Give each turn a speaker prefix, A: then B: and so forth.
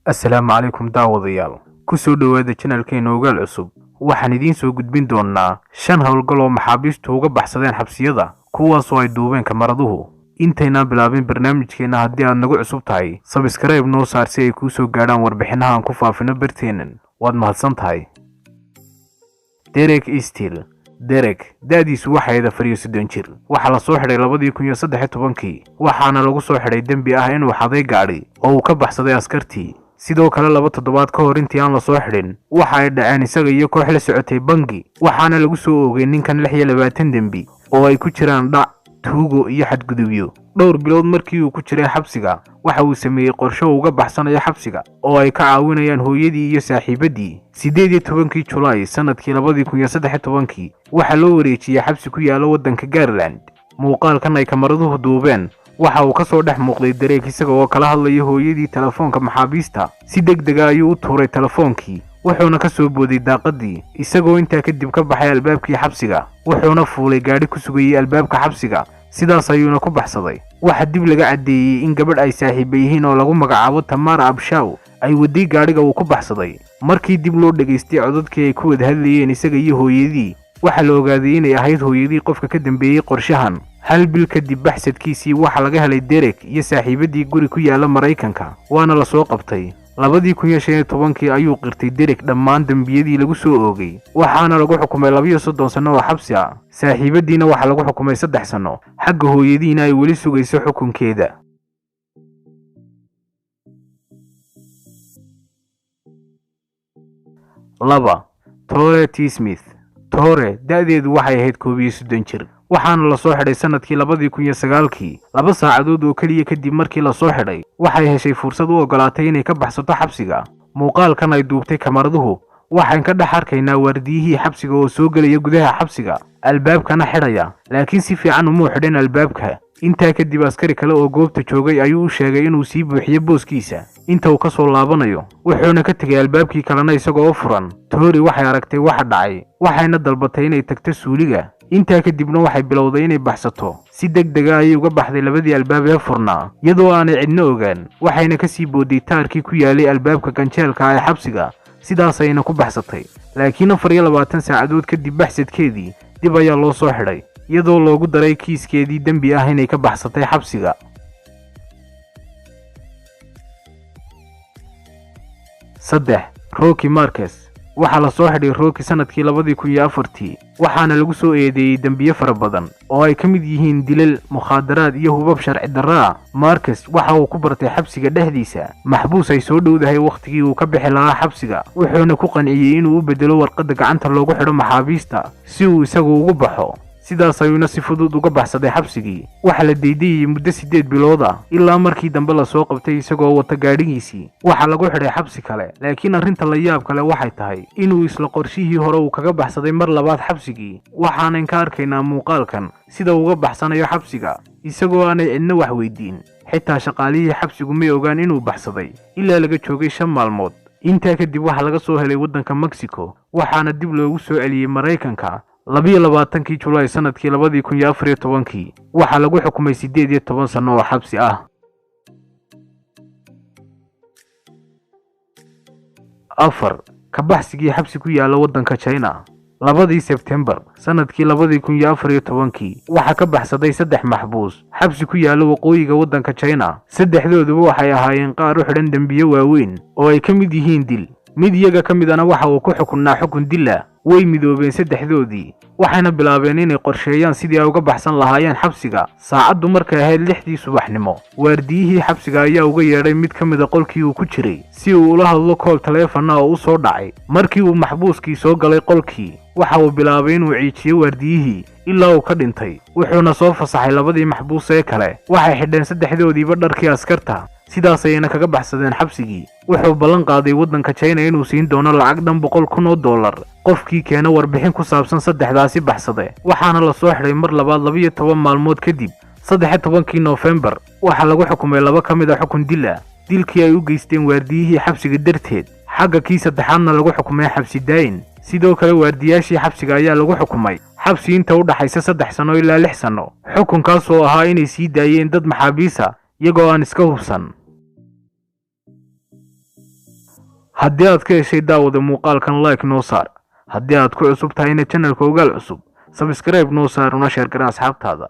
A: Assalaamu calaykum daawadayaal, ku soo dhowaada channelkeena Ogaal Cusub. Waxaan idiin soo gudbin doonaa 5 howlgal oo maxaabiistu uga baxsadeen xabsiyada, kuwaasoo ay duubeen kamaraduhu. Intaynaan bilaabin barnaamijkeena, haddii aad nagu cusub tahay, subscribe noo saar si ay kuu soo gaadhaan warbixinaha aan ku faafino barteennan. Waad mahadsan tahay. Derek Stil. Derek da'diisu waxay ahayd 34 jir. Waxaa la soo xidhay 2013-kii, waxaana lagu soo xidhay dembi ah inuu xaday gaadhi oo uu ka baxsaday askartii. Sidoo kale 2 toddobaad ka hor intii aan la soo xidhin, waxa ay dhaceen isaga iyo koox la socotay bangi, waxaana lagu soo oogay ninkan 26 dembi oo ay ku jiraan dhac, tuugo iyo xadgudubyo. Dhowr bilood markii uu ku jiray xabsiga, waxa uu sameeyey qorshe uu uga baxsanayo xabsiga oo ay ka caawinayaan hooyadii iyo saaxiibadii. 18-kii Julaay sanadkii 2013-kii waxaa loo wareejiyey xabsi ku yaala waddanka Garland. Muuqaalkan ay kamaraduhu duubeen waxa uu ka soo dhex muuqday Derek isaga oo kala hadlaya hooyadii telefoonka maxaabiista. Si deg dega ayuu u tuuray telefoonkii, wuxuuna ka soo booday daaqadii, isagoo intaa kadib ka baxay albaabkii xabsiga, wuxuuna fuulay gaadhi ku sugayey albaabka xabsiga, sidaas ayuuna ku baxsaday. Waxaa dib laga caddeeyey in gabadh ay saaxiiba yihiin oo lagu magacaabo Tamara Abshaw ay waday gaadhiga uu ku baxsaday. Markii dib loo dhegaystay codadkii ay ku wada hadlayeen isaga iyo hooyadii, waxaa la ogaaday inay ahayd hooyadii qofka ka dambeeyey qorshahan. Hal bil kadib baxsadkiisii, waxaa laga helay Derek iyo saaxiibadii guri ku yaala Maraykanka, waana la soo qabtay. 2015-kii ayuu qirtay Derek dhammaan dembiyadii lagu soo oogay, waxaana lagu xukumay 32 sanno oo xabsi ah. Saaxiibadiina waxaa lagu xukumay 3 sanno, xagga hooyadiina ay weli sugayso xukunkeeda. 2, Tore T Smith. Tore da'deedu waxay ahayd 31 jir, waxaana la soo xidhay sanadkii 2009-kii. 2 saacadood oo keliya kadib markii la soo xidhay, waxay heshay fursad u ogolaatay inay ka baxsato xabsiga. Muuqaalkan ay duubtay kamaraduhu waxaan ka dhex arkaynaa waardiyihii xabsiga oo soo gelaya gudaha xabsiga, albaabkana xidhaya, laakiin si fiican umuu xidhin albaabka. Intaa kadib askari kale oo goobta joogay ayuu u sheegay inuu sii buuxiyo booskiisa inta uu ka soo laabanayo, wuxuuna ka tegay albaabkii kalena isagoo furan. Tori waxay aragtay waxa dhacay, waxayna dalbatay inay tagto suuliga. Intaa kadibna waxay bilowday inay baxsato. Si deg dega ayay uga baxday labadii albaab ee furnaa iyadoo aanay cidna ogaan, waxayna ka sii booday taarkii ku yaalay albaabka ganjeelka ee xabsiga, sidaas ayayna ku baxsatay. Laakiin 24 saacadood kadib baxsadkeedii dib ayaa loo soo xidhay, iyadoo loogu daray kiiskeedii dembi ah inay ka baxsatay xabsiga. 3, Rocky Marques. Waxaa la soo xidhay Rocky sanadkii 2004-tii, waxaana lagu soo eedeeyey dembiyo fara badan oo ay ka mid yihiin dilal, mukhaadaraad iyo hubab sharci darro ah. Marques waxa uu ku bartay xabsiga dhexdiisa maxbuus ay soo dhowdahay wakhtigii uu ka bixi lahaa xabsiga, wuxuuna ku qanciyey inuu u bedelo warqadda gacanta loogu xidho maxaabiista si uu isagu ugu baxo. Sidaas ayuuna si fudud uga baxsaday xabsigii. Waxaa la deydayey muddo 8 bilood ah ilaa markii dambe lasoo qabtay isagoo wata gaadhigiisii. Waxaa lagu xidhay xabsi kale, laakiin arrinta la yaab kale waxay tahay inuu isla qorshihii hore uu kaga baxsaday mar labaad xabsigii. Waxaanan ka arkaynaa muuqaalkan sida uga baxsanayo xabsiga isagoo aanay cidna wax weydiin. Xitaa shaqaalihii xabsigu may ogaan inuu baxsaday ilaa laga joogay 5 maalmood. Intaa kadib waxaa laga soo helay waddanka Mexico, waxaana dib loogu soo celiyey Maraykanka 22-kii Julaay sanadkii 2014-kii. Waxaa lagu xukumay 18 sanno oo xabsi ah. 4, ka baxsigii xabsi ku yaala waddanka China. 2-dii Sebtembar sanadkii 2014-kii waxaa ka baxsaday 3 maxbuus xabsi ku yaala waqooyiga waddanka China. Saddexdooduba waxay ahaayeen qaar u xidhan dembiyo waaweyn oo ay ka mid yihiin dil. Mid iyaga ka midana waxa uu ku xukunnaa xukun dila. Way midoobeen saddexdoodii, waxayna bilaabeen inay qorsheeyaan sidii ay uga baxsan lahaayeen xabsiga. Saacaddu markay ahayd 6-dii subaxnimo, waardiyihii xabsiga ayaa uga yeedhay mid ka mida qolkii uu ku jiray si uu ula hadlo kool taleefana oo u soo dhacay. Markii uu maxbuuskii soo galay qolkii, waxa uu bilaabay inuu ciijiyo waardiyihii ilaa uu ka dhintay, wuxuuna soo fasaxay labadii maxbuus ee kale. Waxay xidheen saddexdoodiiba dharkii askarta, sidaas ayayna kaga baxsadeen xabsigii. Wuxuu ballan qaaday waddanka China inuu siin doono lacag dhan 100,000 oo dollar qofkii keena warbixin ku saabsan saddexdaasi baxsade. Waxaana la soo xidhay mar labaad 12 maalmood kadib, 13-kii Noofembar. Waxaa lagu xukumay 2 ka mid a xukun dil ah, dilkii ay u geysteen waardiyihii xabsiga darteed, xagga kii saddexaadna lagu xukumay xabsi daayin. Sidoo kale waardiyaashii xabsiga ayaa lagu xukumay xabsi inta u dhaxaysa 3 sanno ilaa 6 sanno, xukunkaas oo ahaa inay sii daayeen dad maxaabiisa iyagoo aan iska hubsan. Haddii aad ka heshay, daawada, muuqaalkan like noo saar. Haddii aad ku cusub tahayna channelka Ogaal Cusub, subscribe noo saar, una share gara asxaabtaada.